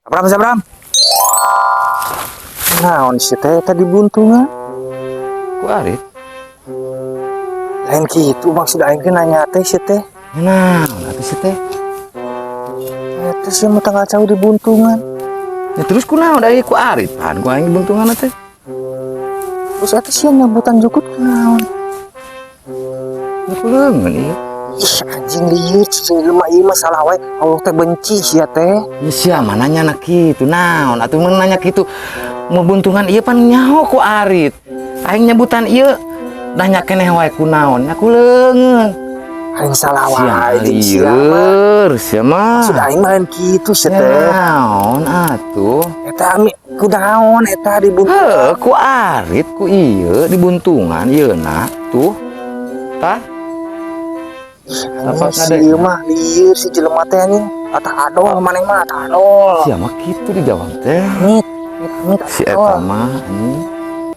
Abram, Abram. Naon sih teh tadi buntungan? Ku arit. Lain gitu maksud aing teh, nanya teh sih teh. Nah, atuh si teh. Eta sih mau tanggal cau di buntungan. Ya, terus kunaon dari ku arit pan ku aing buntungan teh? Terus eta sih nyabutan jukut kunaon? Ya ku leungeun ieu. Ih, anjing, lieur cicing jelema ieu mah, salah wae. Allah teh benci sia teh. Ya sia mah nanya na kitu, naon atuh mun nanya kitu? Mau buntungan ieu pan nyaho ku arit. Aing nyabutan ieu nanya keneh wae kunaon? Nya ku leungeun. Aing salah Sia wae jeung sia mah. lieur sia mah. Maksud aing mah lain kitu sia Ya teh. naon atuh? Eta ami kunaon eta di buntungan? Heuh, ku arit ku ieu di buntungan ieu na tuh. Tah. Apa Anjing, kade? si mah lieur si jelema teh, anjing. Atah adol maneh mah, atah adol. Sia mah kitu dijawab teh. Mit, mit, mit. Si eta mah anjing.